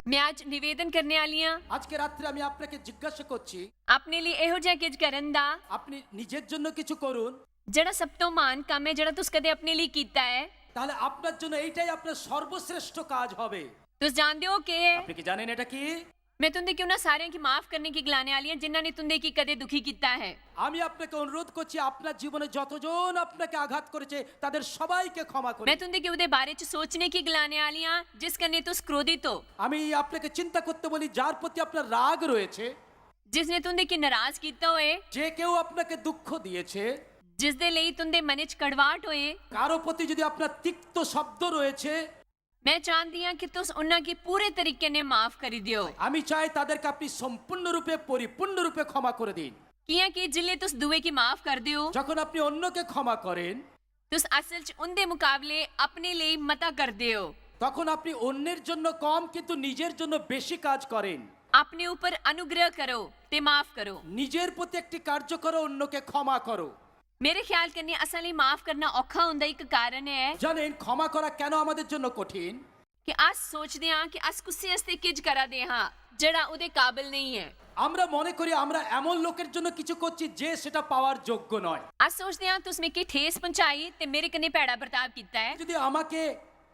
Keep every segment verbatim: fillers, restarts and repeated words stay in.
मैं आज निवेदन करने वाली हाँ। আজকে রাত্রে আমি আপনাকে জিজ্ঞাসা করছি, अपने लिए ਇਹੋ ਜਿਹਾ ਕੁਝ ਕਰਨ ਦਾ। আপনি নিজের জন্য কিছু করুন। ਜਿਹੜਾ ਸਭ ਤੋਂ ਮਹਾਨ ਕੰਮ ਹੈ ਜਿਹੜਾ ਤੁਸੀਂ ਕਦੇ ਆਪਣੇ ਲਈ ਕੀਤਾ ਹੈ। তাহলে আপনার জন্য এইটাই আপনার সর্বশ্রেষ্ঠ কাজ হবে। ਤੁਸੀਂ ਜਾਣਦੇ ਹੋ ਕਿ ਹੈ? আপনি কি জানেন এটা কি? मैं तुंदे क्यों ना सारे की माफ करने की गलाने वाली हाँ, जिन्होंने तुंदे की कदे दुखी किया है। আমি আপনাকে অনুরোধ করছি, আপনার জীবনে যতজন আপনাকে আঘাত করেছে, তাদের সবাইকে ক্ষমা করুন। मैं तुंदे की उदे बारे च सोचने की गलाने वाली हाँ, जिस कन्ने तुस क्रोधित हो। আমি আপনাকে চিন্তা করতে বলি, যার প্রতি আপনার রাগ রয়েছে, जिसने तुंदे की नाराज किया होए। যে কেউ আপনাকে দুঃখ দিয়েছে, जिस दे लेई तुंदे मन च कड़वाहट होए। কারো প্রতি যদি আপনার তিক্ত শব্দ রয়েছে, मैं चाहती हाँ कि तुस उन्हां की पूरे तरीके ने माफ करी दियो। আমি চাই তাদেরকে আপনি সম্পূর্ণরূপে, পরিপূর্ণরূপে ক্ষমা করে দিন। किया कि जिले तुस दुए की माफ कर दियो, যখন আপনি অন্যকে ক্ষমা করেন, तुस असल च उंदे मुकाबले अपने लेई मता कर दियो। তখন আপনি অন্যের জন্য কম, কিন্তু নিজের জন্য বেশি কাজ করেন। अपने ऊपर अनुग्रह करो ते माफ करो। নিজের প্রতি একটি কার্য করো, অন্যকে ক্ষমা করো। मेरे ख्याल कन्ने असां लेई माफ करना औखा होंदा एक कारण है জানেন, ক্ষমা করা কেন আমাদের জন্য কঠিন? कि अस सोचते हाँ कि अस कुसै आस्तै किज करा दे हाँ, जेड़ा उदे काबिल नहीं है। আমরা মনে করি আমরা এমন লোকের জন্য কিছু করছি যে সেটা পাওয়ার যোগ্য নয়। अस सोचते हाँ तुस मिगी ठेस पहुंचाई ते मेरे कन्ने भैड़ा बर्ताव किया है। যদি আমাকে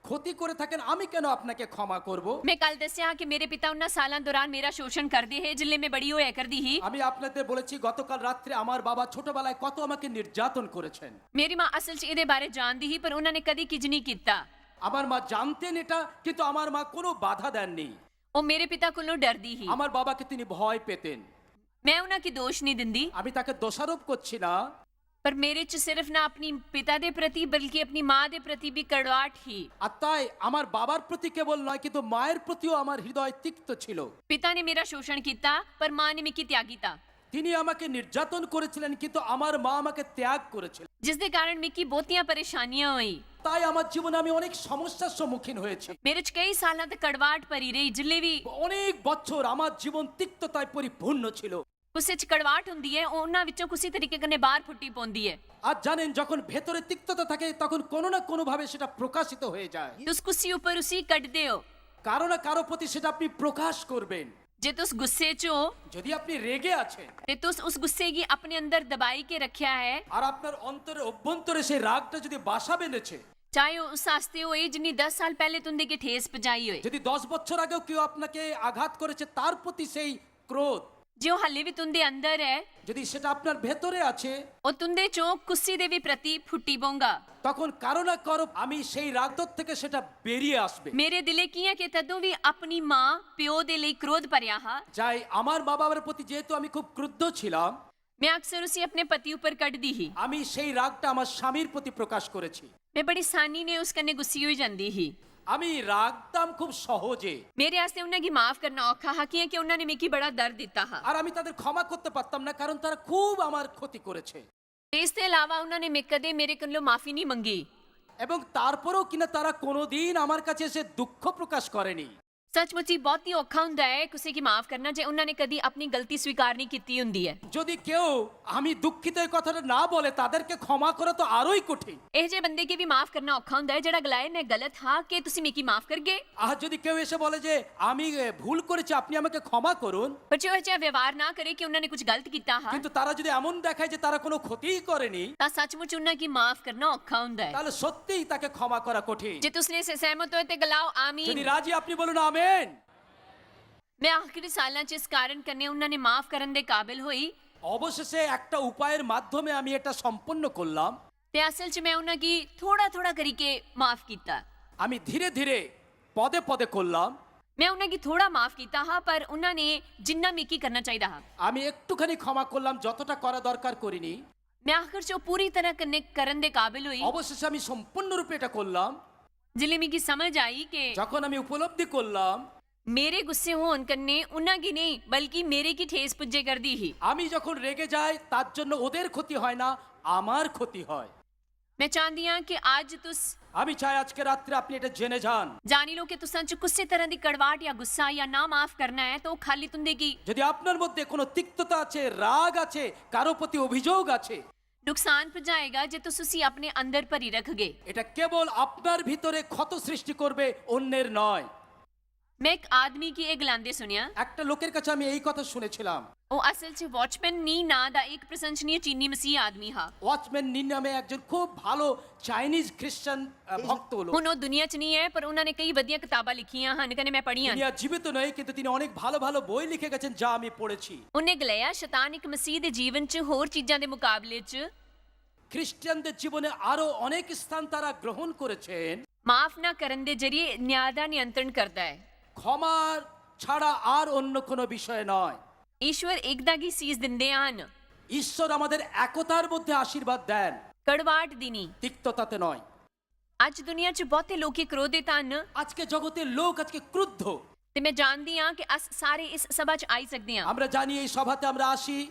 ক্ষতি করে থাকেন, আমি কেন আপনাকে ক্ষমা করব? मैं कल दस्या कि मेरे पिता उन्हां सालां दौरान मेरा शोषण करदे हे, जिल्ले मैं बड़ी होया करदी ही। আমি আপনাদের বলেছি, গতকাল রাত্রে আমার বাবা ছোটবেলায় কত আমাকে নির্যাতন করেছেন। मेरी मां असल च एदे बारे जानदी ही, पर उन्होंने कदी किज नहीं किया। আমার মা জানতেন এটা, কিন্তু আমার মা কোনো বাধা দেননি। वो मेरे पिता कोलों डरदी ही। আমার বাবাকে তিনি ভয় পেতেন। मैं उन्हां की दोष नहीं दिंदी। আমি তাকে দোষারোপ করছি না। पर मेरे च सिर्फ ना अपनी पिता दे प्रति बल्कि अपनी मां दे प्रति भी कड़वाहट ही। আর তাই আমার বাবার প্রতি কেবল নয়, কিন্তু মায়ের প্রতিও আমার হৃদয় তিক্ত ছিল। पिता ने मेरा शोषण किया, पर मां ने मिगी त्यागी दिता। তিনি আমাকে নির্যাতন করেছিলেন, কিন্তু আমার মা আমাকে ত্যাগ করেছিলেন। जिस दे कारण मिगी बहुतियां परेशानियां होई। তাই আমার জীবনে আমি অনেক সমস্যার সম্মুখীন হয়েছি। मेरे च कई सालां तक कड़वाहट भरी रही। जिल्ले भी অনেক বছর আমার জীবন তিক্ততায় পরিপূর্ণ ছিল। कुसै च कड़वाहट हुंदी है, ओह उन्हां विचों कुसै तरीके कन्नै बाहर फुट्टी पौंदी है। আর জানেন, যখন ভেতরে তিক্ততা থাকে, তখন কোনো না কোনোভাবে সেটা প্রকাশিত হয়ে যায়। तुस कुसै उप्पर उसी कड्ढदे हो। কারো না কারো প্রতি সেটা আপনি প্রকাশ করবেন। जे तुस गुस्से च हो যদি আপনি রেগে আছেন ते तुस उस गुस्से गी अपने अंदर दबाई के रखेआ है, আর আপনার অন্তরে, অভ্যন্তরে সেই রাগটা যদি বাসা বেঁধেছে, चाहे ओह उस आस्तै होए जिन्नी दस साल पैहले तुंदे गी ठेस पजाई होए, যদি দশ বছর আগেও কেউ আপনাকে আঘাত করেছে, তার প্রতি সেই ক্রোধ जे ओह हाले भी तुंदे अंदर है, যদি সেটা আপনার ভেতরে আছে, ओह तुंदे चों कुसै दे भी प्रति फुट्टी पौंगा। তখন কারো না কারো আমি সেই রাগ থেকে সেটা বেরিয়ে আসবে। मेरे दिले कियां के तदों भी अपनी मां प्यो दे लेई क्रोध भरेआ हा। যাই, আমার মা বাবার প্রতি যেহেতু আমি খুব ক্রুদ্ধ ছিলাম, मैं अक्सर उसी अपने पति उप्पर कड्ढदी ही। আমি সেই রাগটা আমার স্বামীর প্রতি প্রকাশ করেছি। मैं बड़ी आसानी ने उस कन्नै गुस्सी होई जंदी ही। আমি রাগতাম খুব সহজে। मेरे आस्तै उन्हां गी माफ करना औखा हा, कियां कि उन्हां ने मिगी बड़ा दर्द दित्ता हा। আর আমি তাদের ক্ষমা করতে পারতাম না, কারণ তারা খুব আমার ক্ষতি করেছে। ते इसदे अलावा उन्हां ने मे कदे मेरे कोलों माफी नहीं मंगी। এবং তারপরেও কিনা তারা কোনোদিন আমার কাছে এসে দুঃখ প্রকাশ করেনি। सचमुच ही बहुत ही औखा हुंदा है कुसै गी माफ करना जे उन्हां ने कदी अपनी गलती स्वीकार नहीं कीती हुंदी है। যদি কেউ আমি দুঃখিত এই কথাটা না বলে, তাদেরকে ক্ষমা করা তো আরোই কঠিন। एह जे बंदे गी भी माफ करना औखा हुंदा है जेड़ा गलाए मैं गलत हा, के तुसी मिगी माफ करगे? আর যদি কেউ এসে বলে যে আমি এ, ভুল করেছি, আপনি আমাকে ক্ষমা করুন, पर जे ओह जेहा व्यवहार ना करे कि उन्हां ने कुछ गलत किया हा, কিন্তু তারা যদি এমন দেখায় যে তারা কোনো ক্ষতিই করেনি, तां सचमुच उन्हां गी माफ करना औखा हुंदा है। তাহলে সত্যিই তাকে ক্ষমা করা কঠিন। जे तुस ने सहमत होए ते गलाओ যদি आमीन। রাজি, আপনি বলুন আমেন। मैं आखिरी सालां च इस कारण कन्नै उन्हां ने माफ करन दे काबिल होई। অবশেষে একটা উপায়ের মাধ্যমে আমি এটা সম্পন্ন করলাম। ते असल च मैं उन्हां गी थोड़ा थोड़ा करिके माफ किया। আমি ধীরে ধীরে, পদে পদে করলাম। मैं उन्हां गी थोड़ा माफ किया हा, पर उन्हां ने जिन्ना मिगी करना चाहिदा हा। আমি একটুখানি ক্ষমা করলাম, যতটা করা দরকার করিনি। मैं आखिर च ओह पूरी तरह कन्नै करन दे काबिल होई। অবশেষে আমি সম্পূর্ণরূপে এটা করলাম। जिसलै मिगी समझ आई कि যখন আমি উপলব্ধি করলাম मेरे गुस्से होन कन्नै उन्हां गी नेईं बल्कि मेरे गी ठेस पुज्जे करदी ही। আমি যখন রেগে যাই, তার জন্য ওদের ক্ষতি হয় না, আমার ক্ষতি হয়। मैं चाहती हाँ कि अज्ज तुस আমি চাই আজকে রাত্রে আপনি এটা জেনে যান। जानी लो कि तुसां च कुसै तरह दी कड़वाहट या गुस्सा या ना माफ करना है, तो ओह खाली तुंदे गी যদি আপনার মধ্যে কোনো তিক্ততা আছে, রাগ আছে, কারো প্রতি অভিযোগ আছে, नुकसान पजाएगा जे तुस उसी अपने अंदर भरी रखगे। এটা কেবল আপনার ভিতরে ক্ষত সৃষ্টি করবে, অন্যের নয়। ਮੈਂ ਇੱਕ ਆਦਮੀ ਕੀ ਇਹ ਗਲਾਂਦੇ ਸੁਣਿਆ। একটা লোকের কাছে আমি এই কথা শুনেছিলাম। ਉਹ ਅਸਲ 'ਚ ਵਾਚਮੈਨ ਨੀ ਨਾਂ ਦਾ ਇੱਕ ਪ੍ਰਸ਼ੰਸਨੀय ਚੀਨੀ ਮਸੀਹ ਆਦਮੀ ਹਾਂ। ওয়াচম্যান নি নামে একজন খুব ভালো চাইনিজ খ্রিস্টান আহ, ভক্ত লোক। ਹੁਣ ਉਹ ਦੁਨੀਆ 'ਚ ਨਹੀਂ ਹੈ, ਪਰ ਉਹਨਾਂ ਨੇ ਕਈ ਵਧੀਆ ਕਿਤਾਬਾਂ ਲਿਖੀਆਂ ਹਨ, ਕਨੇ ਮੈਂ ਪੜ੍ਹੀਆਂ। তিনি আর জীবিত নয়, কিন্তু তিনি অনেক ভালো ভালো বই লিখে গেছেন, যা আমি পড়েছি। ਉਹਨੇ ਗਲਾਇਆ, ਸ਼ੈਤਾਨ ਇੱਕ ਮਸੀਹ ਦੇ ਜੀਵਨ 'ਚ ਹੋਰ ਚੀਜ਼ਾਂ ਦੇ ਮੁਕਾਬਲੇ 'ਚ খ্রিস্টানদের জীবনে আরো অনেক স্থান তারা গ্রহণ করেছেন। ਮਾਫ ਨਾ ਕਰਨ ਦੇ ਜਰੀਏ ਨਿਆਂ ਦਾ ਨਿਯੰਤਰਣ ਕਰਦਾ ਹੈ। ক্ষমার ছাড়া আর অন্য কোনো বিষয় নয়। ਈਸ਼ਵਰ ਇੱਕ ਦਾ ਕੀ ਸੀਸ ਦਿੰਦੇ ਹਨ। ঈশ্বর আমাদের একতার মধ্যে আশীর্বাদ দেন, ਕੜਵਾਟ ਦੀ ਨਹੀਂ। তিক্ততাতে নয়। ਅੱਜ ਦੁਨੀਆ 'ਚ ਬਹੁਤੇ ਲੋਕੀ ਕ੍ਰੋਧਿਤ ਹਨ। আজকে জগতের লোক আজকে ক্রুদ্ধ। ਤੇ ਮੈਂ ਜਾਣਦੀ ਹਾਂ ਕਿ ਅਸ ਸਾਰੇ ਇਸ ਸਭਾ 'ਚ ਆਈ ਸਕਦੇ ਹਾਂ। আমরা জানি এই সভাতে আমরা আসি।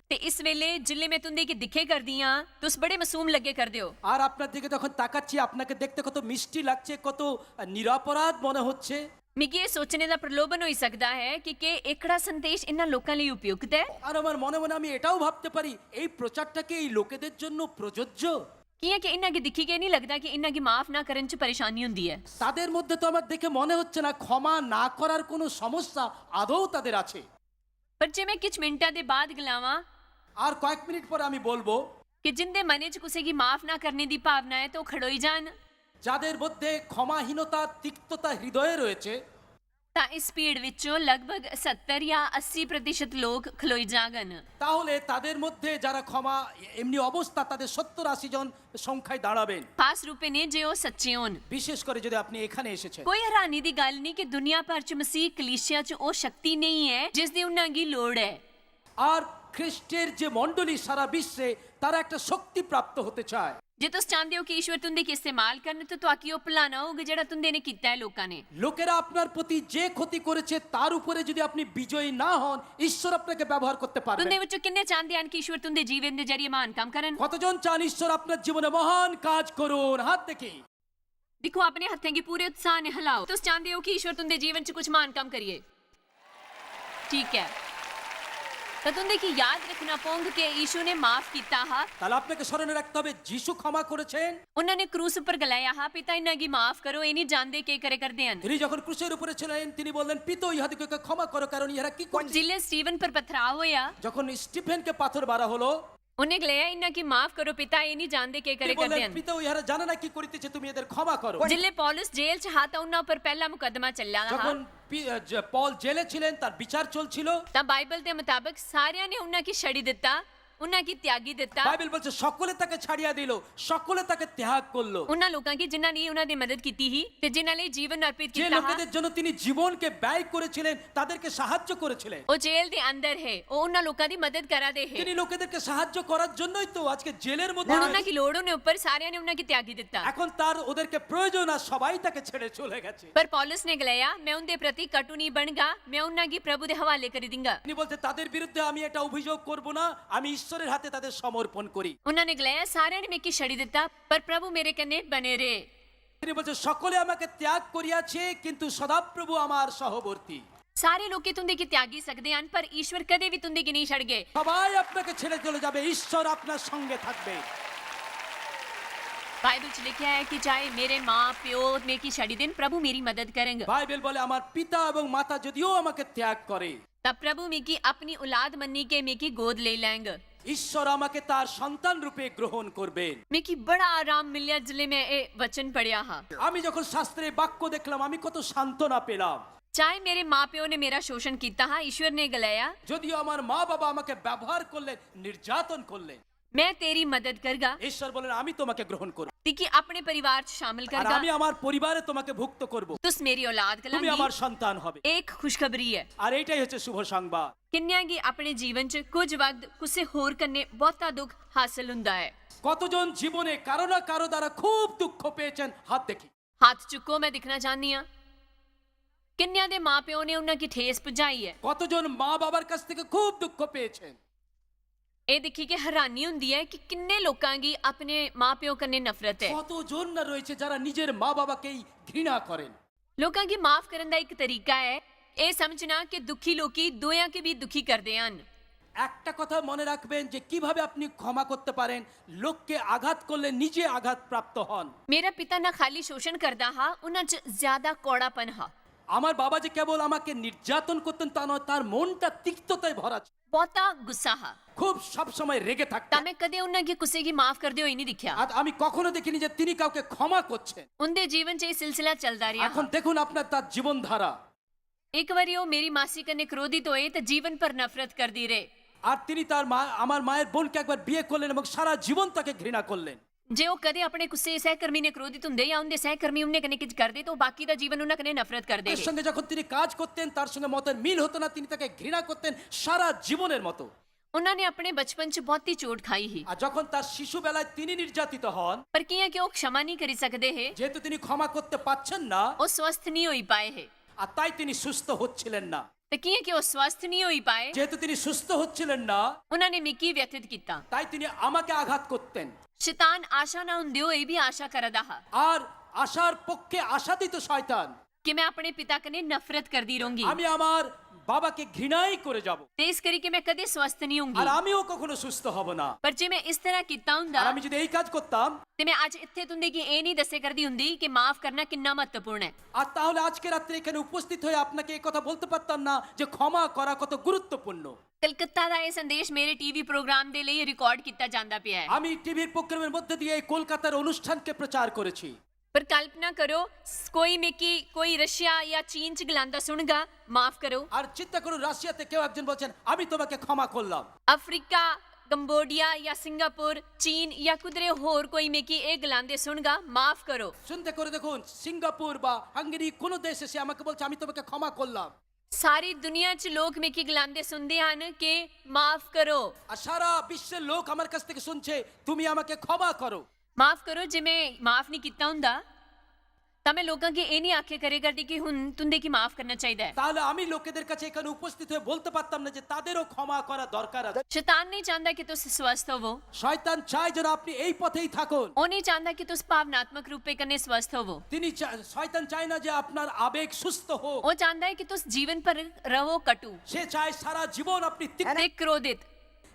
ਤੇ ਇਸ ਵੇਲੇ ਜਿੱਲੇ ਮੈਂ ਤੁੰਦੇ ਕੀ ਦਿਖੇ ਕਰਦੀ ਹਾਂ, ਤੁਸ ਬੜੇ ਮਾਸੂਮ ਲੱਗੇ ਕਰਦੇ ਹੋ। আর আপনার দিকে যখন তাকাচ্ছি, আপনাকে দেখতে কত মিষ্টি লাগছে, কত আহ, নিরপরাধ মনে হচ্ছে। ਮਿਗੀ ਇਹ ਸੋਚਣੇ ਦਾ ਪ੍ਰਲੋਭਨ ਹੋਈ ਸਕਦਾ ਹੈ ਕਿ ਕਿ ਇਕੜਾ ਸੰਦੇਸ਼ ਇਹਨਾਂ ਲੋਕਾਂ ਲਈ ਉਪਯੁਕਤ ਹੈ। আর আমার মনে মনে আমি এটাও ভাবতে পারি, এই প্রচারটা কি এই লোকেদের জন্য প্রযোজ্য? ਕਿਉਂਕਿ ਇਹਨਾਂ ਕੀ ਦਿਖੀ ਕੇ ਨਹੀਂ ਲੱਗਦਾ ਕਿ ਇਹਨਾਂ ਕੀ ਮਾਫ ਨਾ ਕਰਨ 'ਚ ਪਰੇਸ਼ਾਨੀ ਹੁੰਦੀ ਹੈ। তাদের মধ্যে তো আমার দেখে মনে হচ্ছে না ক্ষমা না করার কোনো সমস্যা আদৌ তাদের আছে। ਪਰ ਜੇ ਮੈਂ ਕੁਝ ਮਿੰਟਾਂ ਦੇ ਬਾਅਦ ਗਲਾਵਾਂ আর কয়েক মিনিট পরে আমি বলবো, ਕਿ ਜਿੰਦੇ ਮਨ 'ਚ ਕਿਸੇ ਕੀ ਮਾਫ ਨਾ ਕਰਨੇ ਦੀ ਭਾਵਨਾ ਹੈ, ਤਾਂ ਉਹ ਖੜੋਈ ਜਾਣ। যাদের মধ্যে ক্ষমাহীনতা, তিক্ততা হৃদয়ে রয়েছে, ਤਾਂ ਇਸ ਭੀੜ ਵਿੱਚੋਂ ਲਗਭਗ ਸੱਤਰ ਜਾਂ ਅੱਸੀ ਪ੍ਰਤੀਸ਼ਤ ਲੋਕ ਖਲੋਈ ਜਾਗਨ। তাহলে তাদের মধ্যে যারা ক্ষমা এমনি অবস্থা, তাদের সত্তর আশি জন সংখ্যায় দাঁড়াবেন। ਖਾਸ ਰੂਪੇ ਨੇ ਜੇ ਉਹ ਸੱਚੇ ਹੋਣ। বিশেষ করে যদি আপনি এখানে এসেছেন। ਕੋਈ ਹੈਰਾਨੀ ਦੀ ਗੱਲ ਨਹੀਂ ਕਿ ਦੁਨੀਆ ਭਰ ਚ ਮਸੀਹ ਕਲੀਸਿਆ ਚ ਉਹ ਸ਼ਕਤੀ ਨਹੀਂ ਹੈ ਜਿਸ ਦੀ ਉਹਨਾਂ ਦੀ ਲੋੜ ਹੈ। আর খ্রিস্টের যে মণ্ডলী সারা বিশ্বে, তারা একটা শক্তি প্রাপ্ত হতে চায়। ਜੇ ਤੁਸੀਂ ਚਾਹੁੰਦੇ ਹੋ ਕਿ ਈਸ਼ਵਰ ਤੁੰਦੇ ਕੀ ਇਸਤੇਮਾਲ ਕਰਨ, ਤਾਂ ਤੁਹਾਡੀ ਉਹ ਭਲਾਣਾ ਹੋਊਗਾ ਜਿਹੜਾ ਤੁੰਦੇ ਨੇ ਕੀਤਾ ਹੈ ਲੋਕਾਂ ਨੇ। লোকেরা আপনার প্রতি যে ক্ষতি করেছে, তার উপরে যদি আপনি বিজয়ী না হন, ঈশ্বর আপনাকে ব্যবহার করতে পারবেন। ਤੁੰਦੇ ਵਿੱਚੋਂ ਕਿੰਨੇ ਚਾਹੁੰਦੇ ਹਨ ਕਿ ਈਸ਼ਵਰ ਤੁੰਦੇ ਜੀਵਨ ਦੇ ਜਰੀਏ ਮਹਾਨ ਕੰਮ ਕਰਨ? কতজন চান ঈশ্বর আপনার জীবনে মহান কাজ করুন? হাত দেখি। ਦੇਖੋ, ਆਪਣੇ ਹੱਥਾਂ ਕੀ ਪੂਰੇ ਉਤਸ਼ਾਹ ਨੇ ਹਿਲਾਓ। ਤੁਸੀਂ ਚਾਹੁੰਦੇ ਹੋ ਕਿ ਈਸ਼ਵਰ ਤੁੰਦੇ ਜੀਵਨ ਚ ਕੁਝ ਮਹਾਨ ਕੰਮ ਕਰੀਏ? ਠੀਕ ਹੈ। ਤਾਂ ਤੁੰਦੇ ਕੀ ਯਾਦ ਰੱਖਣਾ ਪਉਂਗ ਕਿ ਈਸ਼ੂ ਨੇ ਮਾਫ ਕੀਤਾ ਹਾ। তাহলে আপনাকে স্মরণে রাখতে হবে, যিশু ক্ষমা করেছেন। ਉਹਨਾਂ ਨੇ ਕਰੂਸ ਉੱਪਰ ਗਲਾਇਆ ਹਾ, ਪਿਤਾ, ਇਹਨਾਂ ਕੀ ਮਾਫ ਕਰੋ, ਇਹ ਨਹੀਂ ਜਾਣਦੇ ਕੀ ਕਰੇ ਕਰਦੇ ਹਨ। তিনি যখন ক্রুশের উপরে ছিলেন, তিনি বললেন, পিতা, ইহাদিগকে ক্ষমা করো, কারণ ইহারা কি করছে। ਜਿਲੇ ਸਟੀਵਨ ਪਰ ਪਥਰਾਅ ਹੋਇਆ, যখন স্টিফেনকে পাথর মারা হলো, ਉਹਨੇ ਗਲਾਇਆ, ਇਹਨਾਂ ਕੀ ਮਾਫ ਕਰੋ ਪਿਤਾ, ਇਹ ਨਹੀਂ ਜਾਣਦੇ ਕੀ ਕਰੇ তিনি ਕਰਦੇ বললেন, ਹਨ। পিতা, ইহারা জানে না কি করিতেছে, তুমি এদের ক্ষমা করো। ਜਿਲੇ ਪੌਲਸ ਜੇਲ੍ਹ ਚ ਹਾ, ਤਾਂ ਉਹਨਾਂ ਉੱਪਰ ਪਹਿਲਾ ਮੁਕੱਦਮਾ ਚੱਲਿਆ ਹਾ। যখন পি- আহ, যে পল জেলে ছিলেন, তার বিচার চলছিল। ਤਾਂ ਬਾਈਬਲ ਦੇ ਮੁਤਾਬਕ ਸਾਰਿਆਂ ਨੇ ਉਹਨਾਂ ਕੀ ਛੱਡੀ ਦਿੱਤਾ, ਉਹਨਾਂ ਕੀ ਤਿਆਗੀ ਦਿੱਤਾ। বাইবেল বলছে সকলে তাকে ছাড়িয়া দিল, সকলে তাকে ত্যাগ করলো। ਉਹਨਾਂ ਲੋਕਾਂ ਕੀ ਜਿਨ੍ਹਾਂ ਨੇ ਉਹਨਾਂ ਦੀ ਮਦਦ ਕੀਤੀ ਸੀ ਤੇ ਜਿਨ੍ਹਾਂ ਲਈ ਜੀਵਨ ਅਰਪਿਤ যে ਕੀਤਾ ਹਾ। লোকেদের জন্য তিনি জীবনকে ব্যয় করেছিলেন, তাদেরকে সাহায্য করেছিলেন। ਉਹ ਜੇਲ੍ਹ ਦੇ ਅੰਦਰ ਹੈ, ਉਹ ਉਹਨਾਂ ਲੋਕਾਂ ਦੀ ਮਦਦ ਕਰਾ ਦੇ ਹੈ। তিনি লোকেদেরকে সাহায্য করার জন্যই তো আজকে জেলের মধ্যে ਹੁਣ ਉਹਨਾਂ রয়েছে। ਕੀ ਲੋੜ ਉਹਨੇ ਉੱਪਰ ਸਾਰਿਆਂ ਨੇ ਉਹਨਾਂ ਕੀ ਤਿਆਗੀ ਦਿੱਤਾ। এখন তার ওদেরকে প্রয়োজন, আর সবাই তাকে ছেড়ে চলে গেছে। ਪਰ ਪੌਲਸ ਨੇ ਗਲਾਇਆ, ਮੈਂ ਉਹਦੇ ਪ੍ਰਤੀ ਕਟੂ ਨਹੀਂ ਬਣਗਾ, ਮੈਂ ਉਹਨਾਂ ਕੀ ਪ੍ਰਭੂ ਦੇ ਹਵਾਲੇ ਕਰੀ ਦਿੰਗਾ। তিনি বলছে, তাদের বিরুদ্ধে আমি এটা অভিযোগ করব না, আমি ঈশ্বরের হাতে তাদের সমর্পণ করি। ਉਹਨਾਂ ਨੇ ਗਲਾਇਆ, ਸਾਰਿਆਂ ਨੇ ਮੇਕੀ ਛੱਡੀ ਦਿੱਤਾ, ਪਰ ਪ੍ਰਭੂ ਮੇਰੇ ਕਨੇ ਬਣੇ ਰਹੇ। তিনি বলছে, সকলে আমাকে ত্যাগ করিয়াছে, কিন্তু সদাপ্রভু আমার সহবর্তী। ਸਾਰੇ ਲੋਕੀ ਤੁੰਦੇ ਕੀ ਤਿਆਗੀ ਸਕਦੇ ਹਨ, ਪਰ ਈਸ਼ਵਰ ਕਦੇ ਵੀ ਤੁੰਦੇ ਕੀ ਨਹੀਂ ਛੱਡ ਗਏ। সবাই আপনাকে ছেড়ে চলে যাবে, ঈশ্বর আপনার সঙ্গে থাকবে। ਬਾਈਬਲ ਚ ਲਿਖਿਆ ਹੈ ਕਿ ਚਾਹੇ ਮੇਰੇ ਮਾਂ ਪਿਓ ਮੇਕੀ ਛੱਡੀ ਦੇਣ, ਪ੍ਰਭੂ ਮੇਰੀ ਮਦਦ ਕਰਨਗੇ। বাইবেল বলে, আমার পিতা এবং মাতা যদিও আমাকে ত্যাগ করে, ਤਾਂ ਪ੍ਰਭੂ ਮੇਕੀ ਆਪਣੀ ਔਲਾਦ ਮੰਨੀ ਕੇ ਮੇਕੀ ਗੋਦ ਲੈ ਲੈਂਗੇ। ঈশ্বর আমাকে তার সন্তান রূপে গ্রহণ করবেন। ਮੇਕੀ ਬੜਾ ਆਰਾਮ ਮਿਲਿਆ ਜਿਲੇ ਮੈਂ ਇਹ ਵਚਨ ਪੜਿਆ ਹਾਂ। আমি যখন শাস্ত্রে বাক্য দেখলাম, আমি কত সান্ত্বনা পেলাম। ਚਾਹੇ ਮੇਰੇ ਮਾਂ ਪਿਓ ਨੇ ਮੇਰਾ ਸ਼ੋਸ਼ਣ ਕੀਤਾ ਹਾਂ, ਈਸ਼ਵਰ ਨੇ ਗਲਾਇਆ, যদিও আমার মা বাবা আমাকে ব্যবহার করলেন, নির্যাতন করলেন, ਮੈਂ ਤੇਰੀ ਮਦਦ ਕਰਗਾ। ঈশ্বর বলেন, আমি তোমাকে গ্রহণ করব। ਤੇ ਕੀ ਆਪਣੇ ਪਰਿਵਾਰ ਚ ਸ਼ਾਮਿਲ আর ਕਰਗਾ। আমি আমার পরিবারে তোমাকে ভুক্ত করব। ਤੁਸੀਂ ਮੇਰੀ ਔਲਾਦ তুমি ਕਲਾਂਗੀ। আমার সন্তান হবে। ਇੱਕ ਖੁਸ਼ਖਬਰੀ ਹੈ। আর এইটাই হচ্ছে শুভ সংবাদ। ਕਿੰਨਿਆਂ ਕੀ ਆਪਣੇ ਜੀਵਨ ਚ ਕੁਝ ਵਕਤ ਕਿਸੇ ਹੋਰ ਕਨੇ ਬਹੁਤਾ ਦੁੱਖ ਹਾਸਲ ਹੁੰਦਾ ਹੈ। কতজন জীবনে কারো না কারো দ্বারা খুব দুঃখ পেয়েছেন, হাত দেখি। ਹੱਥ ਚੁੱਕੋ, ਮੈਂ ਦਿਖਣਾ ਚਾਹੁੰਦੀ ਹਾਂ। ਕਿੰਨਿਆਂ ਦੇ ਮਾਂ ਪਿਓ ਨੇ ਉਹਨਾਂ ਕੀ ਠੇਸ ਪਹੁੰਚਾਈ ਹੈ। কতজন মা বাবার কাছ থেকে খুব দুঃখ পেয়েছেন। ਇਹ ਦੇਖੀ ਕਿ ਹੈਰਾਨੀ ਹੁੰਦੀ ਹੈ ਕਿ ਕਿੰਨੇ ਲੋਕਾਂ ਕੀ ਆਪਣੇ ਮਾਂ ਪਿਓ ਕਨੇ ਨਫ਼ਰਤ ਹੈ। কতজন না রয়েছে যারা নিজের মা বাবাকেই ঘৃণা করেন। ਲੋਕਾਂ ਕੀ ਮਾਫ ਕਰਨ ਦਾ ਇੱਕ ਤਰੀਕਾ ਹੈ ਇਹ ਸਮਝਣਾ ਕਿ ਦੁਖੀ ਲੋਕੀ ਦੋਆਂ ਕੇ ਵੀ ਦੁਖੀ ਕਰਦੇ ਹਨ। একটা কথা মনে রাখবেন যে কিভাবে আপনি ক্ষমা করতে পারেন, লোককে আঘাত করলে নিজে আঘাতপ্রাপ্ত হন। ਮੇਰਾ ਪਿਤਾ ਨਾ ਖਾਲੀ ਸ਼ੋਸ਼ਣ ਕਰਦਾ ਹਾਂ, ਉਹਨਾਂ ਚ ਜ਼ਿਆਦਾ ਕੌੜਾਪਨ ਹਾਂ। আমার বাবা যে কেবল আমাকে নির্যাতন করতেন তা নয়, তার মনটা তিক্ততায় ভরা ছিল। ਬਹੁਤਾ ਗੁੱਸਾ ਹਾਂ। খুব সব সময় রেগে থাকতেন। ਤਾਂ ਮੈਂ ਕਦੇ ਉਹਨਾਂ ਅੱਗੇ ਕਿਸੇ ਕੀ ਮਾਫ ਕਰਦੇ ਹੋਏ ਨਹੀਂ ਦੇਖਿਆ। আর আমি কখনো দেখিনি যে তিনি কাউকে ক্ষমা করছেন। ਉਹਦੇ ਜੀਵਨ 'ਚ ਇਹ ਸਿਲਸਿਲਾ ਚੱਲਦਾ ਰਿਹਾ। এখন দেখুন আপনার তার জীবনধারা। ਇੱਕ ਵਾਰੀ ਉਹ ਮੇਰੀ ਮਾਸੀ ਕਨੇ ਕ੍ਰੋਧਿਤ ਹੋਏ ਤੇ ਜੀਵਨ ਭਰ ਨਫ਼ਰਤ ਕਰਦੀ ਰਹੇ। আর তিনি তার মা, আমার মায়ের বোনকে একবার বিয়ে করলেন এবং সারা জীবন তাকে ঘৃণা করলেন। ਜੇ ਉਹ ਕਦੇ ਆਪਣੇ ਕਿਸੇ ਸਹਿਕਰਮੀ ਨੇ ਕ੍ਰੋਧਿਤ ਹੁੰਦੇ ਜਾਂ ਉਹਦੇ ਸਹਿਕਰਮੀ ਉਹਨੇ ਕਨੇ ਕੁਝ ਕਰਦੇ ਤਾਂ ਉਹ ਬਾਕੀ ਦਾ ਜੀਵਨ ਉਹਨਾਂ ਕਨੇ ਨਫ਼ਰਤ ਕਰਦੇ তার ਰਹੇ। সঙ্গে যখন তিনি কাজ করতেন, তার সঙ্গে মতের মিল হতো না, তিনি তাকে ঘৃণা করতেন সারা জীবনের মতো। ਉਹਨਾਂ ਨੇ ਆਪਣੇ ਬਚਪਨ 'ਚ ਬਹੁਤੀ ਚੋਟ ਖਾਈ ਸੀ। আর যখন তার শিশুবেলায় তিনি নির্যাতিত হন, ਪਰ ਕੀ ਹੈ ਕਿ ਉਹ ਖਿਮਾ ਨਹੀਂ ਕਰੀ ਸਕਦੇ ਹੈ। যেহেতু তিনি ক্ষমা করতে পারছেন না, ਉਹ ਸਵਸਥ ਨਹੀਂ ਹੋਈ ਪਾਏ ਹੈ। আর তাই তিনি সুস্থ হচ্ছিলেন না। ਤੇ ਕੀ ਹੈ ਕਿ ਉਹ ਸਵਸਥ ਨਹੀਂ ਹੋਈ ਪਾਏ। যেহেতু তিনি সুস্থ হচ্ছিলেন না, ਉਹਨਾਂ ਨੇ ਮੇਕੀ ਵਿਅਥਿਤ ਕੀਤਾ। তাই তিনি আমাকে আঘাত করতেন। ਸ਼ੈਤਾਨ ਆਸ਼ਾ ਨਾ ਹੁੰਦੇ ਹੋਏ ਵੀ ਆਸ਼ਾ ਕਰਦਾ ਹਾਂ আর আশার পক্ষে আশা দিত শয়তান ਕਿ ਮੈਂ ਆਪਣੇ ਪਿਤਾ ਕਨੇ ਨਫ਼ਰਤ ਕਰਦੀ ਰਹੂੰਗੀ। আমি আমার বাবাকে ঘৃণাই করে যাব। ਤੇ ਇਸ ਕਰੀ ਕਿ ਮੈਂ ਕਦੇ ਸਵਸਥ ਨਹੀਂ আর ਹੋਊਂਗੀ। আমিও কখনো সুস্থ হব না। ਪਰ ਜੇ ਮੈਂ ਇਸ ਤਰ੍ਹਾਂ ਕੀਤਾ আর ਹੁੰਦਾ আমি যদি এই কাজ করতাম, ਤੇ ਮੈਂ ਅੱਜ ਇੱਥੇ ਤੁੰਦੇ ਕੀ ਇਹ ਨਹੀਂ ਦੱਸੇ ਕਰਦੀ ਹੁੰਦੀ ਕਿ ਮਾਫ ਕਰਨਾ ਕਿੰਨਾ ਮਹੱਤਵਪੂਰਨ ਹੈ। আর তাহলে আজকে রাত্রে এখানে উপস্থিত হয়ে আপনাকে এই কথা বলতে পারতাম না যে ক্ষমা করা কত গুরুত্বপূর্ণ। ਕਲਕੱਤਾ ਦਾ ਇਹ ਸੰਦੇਸ਼ ਮੇਰੇ ਟੀਵੀ ਪ੍ਰੋਗਰਾਮ ਦੇ ਲਈ ਰਿਕਾਰਡ ਕੀਤਾ ਜਾਂਦਾ ਪਿਆ ਹੈ। আমি টিভির প্রোগ্রামের মধ্যে দিয়ে এই কলকাতার অনুষ্ঠানকে প্রচার করেছি। ਪਰ ਕਲਪਨਾ ਕਰੋ, ਸ- ਕੋਈ ਮੇਕੀ ਕੋਈ ਰਸ਼ੀਆ ਜਾਂ ਚੀਨ ਚ ਗਲਾਂਦਾ ਸੁਣਗਾ, ਮਾਫ ਕਰੋ। আর চিন্তা করুন, রাশিয়াতে কেউ একজন বলছেন, "আমি তোমাকে ক্ষমা করলাম।" ਅਫਰੀਕਾ, ਕੰਬੋਡੀਆ ਜਾਂ ਸਿੰਗਾਪੁਰ, ਚੀਨ ਜਾਂ ਕੁਦਰੇ ਹੋਰ ਕੋਈ ਮੇਕੀ ਇਹ ਗਲਾਂਦੇ ਸੁਣਗਾ, ਮਾਫ ਕਰੋ। চিন্তা করে দেখুন, সিঙ্গাপুর বা হাঙ্গেরি কোনো দেশ এসে আমাকে বলছে, "আমি তোমাকে ক্ষমা করলাম।" ਸਾਰੀ ਦੁਨੀਆ ਚ ਲੋਕ ਮੇਕੀ ਗਲਾਂਦੇ ਸੁਣਦੇ ਹਨ ਕਿ ਮਾਫ ਕਰੋ। আর সারা বিশ্বের লোক আমার কাছ থেকে শুনছে, "তুমি আমাকে ক্ষমা করো।" ਮਾਫ ਕਰੋ। ਜੇ ਮੈਂ ਮਾਫ ਨਹੀਂ ਕੀਤਾ ਹੁੰਦਾ ਤਾਂ ਮੈਂ ਲੋਕਾਂ ਕੀ ਇਹ ਨਹੀਂ ਆਖੇ ਕਰੇ ਕਰਦੀ ਕਿ ਹੁਣ ਤੁੰਦੇ ਕੀ ਮਾਫ ਕਰਨਾ ਚਾਹੀਦਾ ਹੈ। তাহলে আমি লোকেদের কাছে এখানে উপস্থিত হয়ে বলতে পারতাম না যে তাদেরও ক্ষমা করা দরকার আছে। ਸ਼ੈਤਾਨ ਨਹੀਂ ਚਾਹੁੰਦਾ ਕਿ ਤੁਸੀਂ ਸਵਸਥ ਹੋਵੋ। শয়তান চায় যেন আপনি এই পথেই থাকুন। ਉਹ ਨਹੀਂ ਚਾਹੁੰਦਾ ਕਿ ਤੁਸੀਂ ਭਾਵਨਾਤਮਕ ਰੂਪੇ ਕਨੇ ਸਵਸਥ ਹੋਵੋ। তিনি চা- শয়তান চায় না যে আপনার আবেগ সুস্থ হোক। ਉਹ ਚਾਹੁੰਦਾ ਹੈ ਕਿ ਤੁਸੀਂ ਜੀਵਨ ਭਰ ਰਹੋ ਕਟੂ সে চায় সারা জীবন আপনি তিক্ত ਤੇ ਕ੍ਰੋਧਿਤ।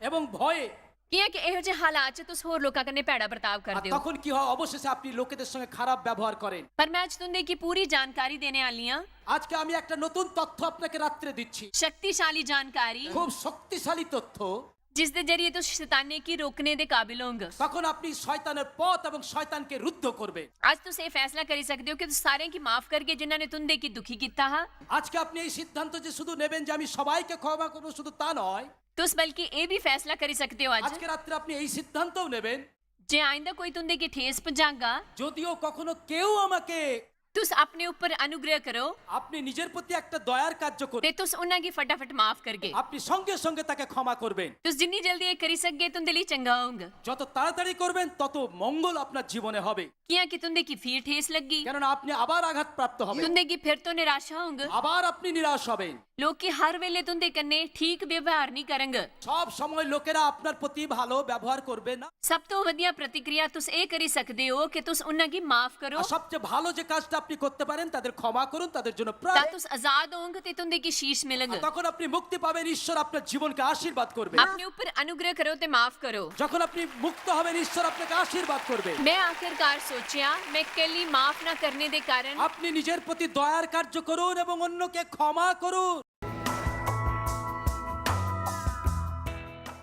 এবং ভয়ে। ਕੀ ਹੈ ਕਿ ਇਹੋ ਜਿਹੇ ਹਾਲਾਤ 'ਚ ਤੁਸੀਂ ਹੋਰ ਲੋਕਾਂ ਕਨੇ ਭੈੜਾ ਵਰਤਾਵ আর ਕਰਦੇ ਹੋ। তখন কি হয়? অবশেষে আপনি লোকেদের সঙ্গে খারাপ ব্যবহার করেন। ਪਰ ਮੈਂ ਅੱਜ ਤੁੰਦੇ ਕੀ ਪੂਰੀ ਜਾਣਕਾਰੀ ਦੇਣੇ ਵਾਲੀ ਹਾਂ। আজকে আমি একটা নতুন তথ্য আপনাকে রাত্রে দিচ্ছি। ਸ਼ਕਤੀਸ਼ਾਲੀ ਜਾਣਕਾਰੀ। খুব শক্তিশালী তথ্য। ਜਿਸ ਦੇ ਜਰੀਏ ਤੁਸੀਂ ਸ਼ੈਤਾਨੇ ਕੀ ਰੋਕਣੇ ਦੇ ਕਾਬਿਲ ਹੋਗੇ। তখন আপনি শয়তানের পথ এবং শয়তানকে রুদ্ধ করবেন। ਅੱਜ ਤੁਸੀਂ ਇਹ ਫੈਸਲਾ ਕਰੀ ਸਕਦੇ ਹੋ ਕਿ ਤੁਸੀਂ ਸਾਰਿਆਂ ਕੀ ਮਾਫ ਕਰਕੇ ਜਿਨ੍ਹਾਂ ਨੇ ਤੁੰਦੇ ਕੀ ਦੁਖੀ ਕੀਤਾ ਹਾਂ। আজকে আপনি এই সিদ্ধান্ত যে শুধু নেবেন যে আমি সবাইকে ক্ষমা করবো, শুধু তা নয়, ਤੁਸੀਂ ਬਲਕਿ ਇਹ ਵੀ ਫੈਸਲਾ ਕਰੀ ਸਕਦੇ ਹੋ ਅੱਜ আজকে রাত্রে আপনি এই সিদ্ধান্তও নেবেন, ਜੇ ਆਇੰਦਾ ਕੋਈ ਤੁੰਦੇ ਕੀ ठेस ਪਹੁੰਚਾਗਾ। যদিও কখনো কেউ আমাকে ਤੁਸੀਂ ਆਪਣੇ ਉੱਪਰ ਅਨੁਗ੍ਰਹਿ ਕਰੋ। আপনি নিজের প্রতি একটা দয়ার কার্য করবেন। ਤੇ ਤੁਸੀਂ ਉਹਨਾਂ ਕੀ ਫਟਾਫਟ ਮਾਫ ਕਰਕੇ আপনি সঙ্গে সঙ্গে তাকে ক্ষমਾ করবেন। ਤੁਸੀਂ ਜਿੰਨੀ ਜਲਦੀ ਇਹ ਕਰੀ ਸਕਦੇ, ਤੁੰਦੇ ਲਈ ਚੰਗਾ ਹੋਊਗਾ। যত তাড়াতাড়ি করবেন, তত মঙ্গল আপনার জীবনে হবে। ਕਿਆ ਕਿ ਤੁੰਦੇ ਕੀ ਫਿਰ ठेस ਲੱਗੀ। কেননা আপনি আবার আঘাতপ্রাপ্ত হবেন। ਤੁੰਦੇ ਕੀ ਫਿਰ ਤੋਂ ਨਿਰਾਸ਼ਾ ਹੋਊਗਾ। আবার আপনি নিরাশ হবেন। ਲੋਕੀ ਹਰ ਵੇਲੇ ਤੁੰਦੇ ਕਨੇ ਠੀਕ ਵਿਵਹਾਰ ਨਹੀਂ ਕਰਨਗੇ। সব সময় লোকেরা আপনার প্রতি ভালো ব্যবহার করবে না। ਸਭ ਤੋਂ ਵਧੀਆ ਪ੍ਰਤੀਕਿਰਿਆ ਤੁਸੀਂ ਇਹ ਕਰੀ ਸਕਦੇ ਹੋ ਕਿ ਤੁਸੀਂ ਉਹਨਾਂ ਕੀ ਮਾਫ ਕਰੋ। আর সবচেয়ে ভালো যে কাজটা আপনি করতে পারেন, তাদের ক্ষমা করুন, তাদের জন্য ਤਾਂ প্রার্থনা। ਤੁਸੀਂ ਆਜ਼ਾਦ ਹੋਵੋਗੇ ਤੇ ਤੁੰਦੇ ਕੀ ਸ਼ੀਸ਼ আর ਮਿਲਣਗੇ। তখন আপনি মুক্তি পাবেন, ঈশ্বর আপনার জীবনকে আশীর্বাদ করবে। ਆਪਣੇ ਉੱਪਰ ਅਨੁਗ੍ਰਹਿ ਕਰੋ ਤੇ ਮਾਫ ਕਰੋ। যখন আপনি মুক্ত হবেন, ঈশ্বর আপনাকে আশীর্বাদ করবে। ਮੈਂ ਆਖਿਰਕਾਰ ਸੋਚਿਆ, ਮੈਂ ਕੱਲੀ ਮਾਫ ਨਾ ਕਰਨੇ ਦੇ ਕਾਰਨ আপনি নিজের প্রতি দয়ার কার্য করুন এবং অন্যকে ক্ষমা করুন।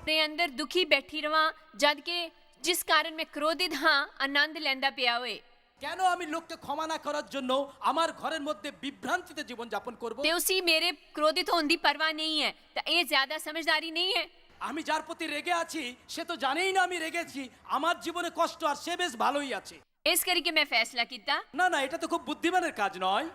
ਦੇ ਅੰਦਰ ਦੁਖੀ ਬੈਠੀ ਰਵਾਂ, ਜਦ ਕਿ ਜਿਸ ਕਾਰਨ ਮੈਂ ਕ੍ਰੋਧਿਤ ਹਾਂ, ਆਨੰਦ ਲੈਂਦਾ ਪਿਆ ਹੋਏ। কেন আমি লোককে ক্ষমা না করার জন্য আমার ঘরের মধ্যে বিভ্রান্তিতে জীবন যাপন করব? ਤੇ ਉਸੀ ਮੇਰੇ ਕ੍ਰੋਧਿਤ ਹੋਣ ਦੀ ਪਰਵਾਹ ਨਹੀਂ ਹੈ, ਤਾਂ ਇਹ ਜ਼ਿਆਦਾ ਸਮਝਦਾਰੀ ਨਹੀਂ ਹੈ? আমি যার প্রতি রেগে আছি, সে তো জানেই না আমি রেগেছি। আমার জীবনে কষ্ট, আর সে বেশ ভালোই আছে। ਇਸ ਕਰਕੇ ਮੈਂ ਫੈਸਲਾ ਕੀਤਾ না, না, এটা তো খুব বুদ্ধিমানের কাজ নয়।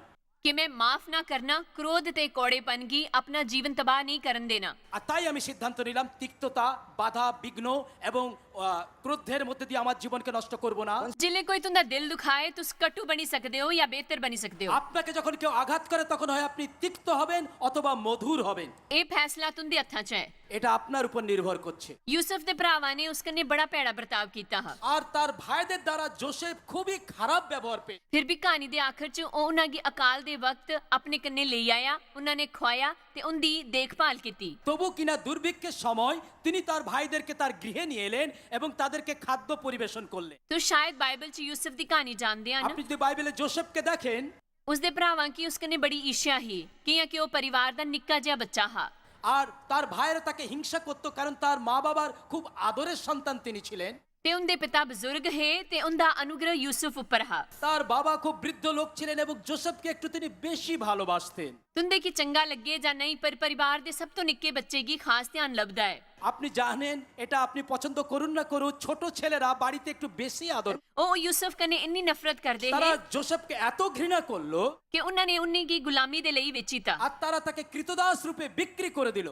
ਕਿ ਮੈਂ ਮਾਫ ਨਾ ਕਰਨਾ, ਕ੍ਰੋਧ ਤੇ ਕੌੜੇਪਨ ਕੀ ਆਪਣਾ ਜੀਵਨ ਤਬਾਹ ਨਹੀਂ ਕਰਨ ਦੇਣਾ। আর তাই আমি সিদ্ধান্ত নিলাম তিক্ততা, বাধা, বিঘ্ন এবং আহ, ক্রোধের মধ্যে দিয়ে আমার জীবনকে নষ্ট করব না। ਜਿਲੇ ਕੋਈ ਤੁੰਦਾ ਦਿਲ ਦੁਖਾਏ, ਤੁਸੀਂ ਕਟੂ ਬਣੀ ਸਕਦੇ ਹੋ ਜਾਂ ਬਿਹਤਰ ਬਣੀ ਸਕਦੇ ਹੋ। আপনাকে যখন কেউ আঘাত করে, তখন হয় আপনি তিক্ত হবেন অথবা মধুর হবেন। ਇਹ ਫੈਸਲਾ ਤੁੰਦੇ ਹੱਥਾਂ 'ਚ ਹੈ। এটা আপনার উপর নির্ভর করছে। ਯੂਸਫ ਦੇ ਭਰਾਵਾਂ ਨੇ ਉਸ ਕਨੇ ਬੜਾ ਭੈੜਾ ਵਰਤਾਵ ਕੀਤਾ ਹਾਂ। আর তার ভাইদের দ্বারা যোসেফ খুবই খারাপ ব্যবহার পেয়ে। ਫਿਰ ਵੀ ਕਹਾਣੀ ਦੇ ਆਖਰ 'ਚ ਉਹ ਉਹਨਾਂ ਦੀ ਅਕਾਲ ਦੇ ਵਕਤ ਆਪਣੇ ਕਨੇ ਲੈ ਆਇਆ, ਉਹਨਾਂ ਨੇ ਖਵਾਇਆ ਤੇ ਉਹਦੀ ਦੇਖਭਾਲ ਕੀਤੀ। তবু কিনা দুর্ভিক্ষের সময় তিনি তার ভাইদেরকে তার গৃহে নিয়ে এলেন এবং তাদেরকে খাদ্য পরিবেশন করলেন। ਤੋ ਸ਼ਾਇਦ ਬਾਈਬਲ 'ਚ ਯੂਸਫ ਦੀ ਕਹਾਣੀ ਜਾਣਦੇ ਹਨ। আপনি যদি বাইবেলে যোসেফকে দেখেন, उसदे भ्रावां गी उस कन्नै बड़ी ईर्ष्या ही, कि'यां कि ओह् परिवार दा निक्का जेहा बच्चा हा। আর তার ভাইয়েরা তাকে হিংসা করত, কারণ তার মা বাবার খুব আদরের সন্তান তিনি ছিলেন। ते उं'दे पिता बजुर्ग हे ते उं'दा अनुग्रह यूसुफ उप्पर हा। তার বাবা খুব বৃদ্ধ লোক ছিলেন এবং জোসেফকে একটু তিনি বেশি ভালোবাসতেন। तुं'दे गी चंगा लग्गे जां नेईं, पर परिवार दे सब तो निक्के बच्चे गी खास ध्यान लभदा ऐ। আপনি জানেন, এটা আপনি পছন্দ করুন না করুন, ছোট ছেলেরা বাড়িতে একটু বেশি আদর। ओह् यूसुफ कन्नै इन्नी नफरत करदे তারা हे জোসেফকে এত ঘৃণা করলো कि उन्होंने उन्हें गी गुलामी दे लेई बेची दित्ता। আর তারা তাকে কৃতদাস রূপে বিক্রি করে দিল।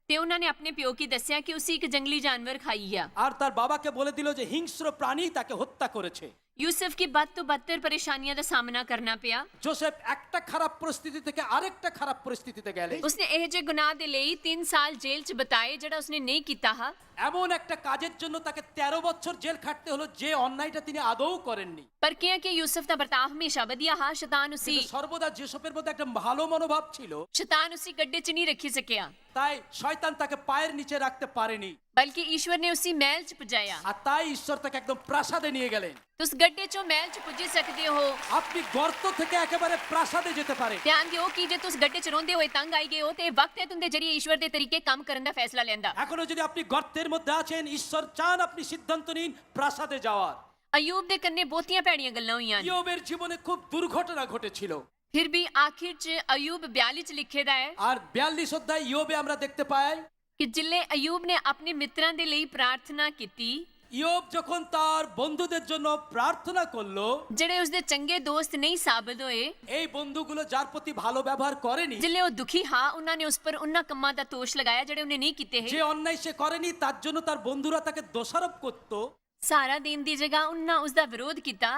ते उन्होंने अपने प्यो गी दस्सेआ कि उसी इक जंगली जानवर खाई गेआ। আর তার বাবাকে বলে দিল যে হিংস্র প্রাণী তাকে হত্যা করেছে। यूसुफ गी बद तो बदतर परेशानियां दा सामना करना पेआ। জোসেফ একটা খারাপ পরিস্থিতি থেকে আরেকটা খারাপ পরিস্থিতিতে গেলে उसने एह जे गुनाह दे लेई तीन साल जेल च बताए, जेह्ड़ा उसने नेईं कीता हा। এমন একটা কাজের জন্য তাকে তেরো বছর জেল খাটতে হলো, যে অন্যায়টা তিনি আদৌ করেননি। पर कि'यां कि यूसुफ दा बर्ताव हमेशा बधिया हा, शैतान उसी কিন্তু সর্বদা জোসেফের মধ্যে একটা ভালো মনোভাব ছিল, शैतान उसी गड्डे च नहीं रखी सकेआ। তাই শয়তান তাকে পায়ের নিচে রাখতে পারেনি। बल्कि ईश्वर ने उसी मैल च पुजाया। আর তাই ঈশ্বর তাকে একদম প্রাসাদে নিয়ে গেলেন। तुस गड्डे चों मैल च पुज्जी सकदे हो। আপনি গর্ত থেকে একেবারে প্রাসাদে যেতে পারে। ध्यान देओ कि जे तुस गड्डे च रौंह्दे होए तंग आई गए ओ, ते एह् वक्त ऐ तुं'दे जरिए ईश्वर दे तरीके कम्म करन दा फैसला लैंदा। এখনো যদি আপনি গর্তের মধ্যে আছেন, ঈশ্বর চান আপনি সিদ্ধান্ত নিন প্রাসাদে যাওয়ার। अयूब दे कन्नै बहुतियां भैड़ियां गल्लां होइयां न। ইয়বের জীবনে খুব দুর্ঘটনা ঘটেছিল। फिर भी आखिर च अयूब बयाली च लिखे दा ऐ আর বিয়াল্লিশ অধ্যায় ইয়বে আমরা দেখতে পাই, कि जिसलै अयूब ने अपने मित्तरां दे लेई प्रार्थना कीती, ইয়ব যখন তার বন্ধুদের জন্য প্রার্থনা করলো, जेह्ड़े उसदे चंगे दोस्त नेईं साबत होए, এই বন্ধুগুলো যার প্রতি ভালো ব্যবহার করেনি, जिसलै ओह् दुखी हा, उन्होंने उस पर उन्ना कम्मां दा दोश लगाया जेह्ड़े उन्हें नेईं कीते हे। যে অন্যায় সে করেনি, তার জন্য তার বন্ধুরা তাকে দোষারোপ করত। सहारा देन दी जगह उन्ना उसदा विरोध किया।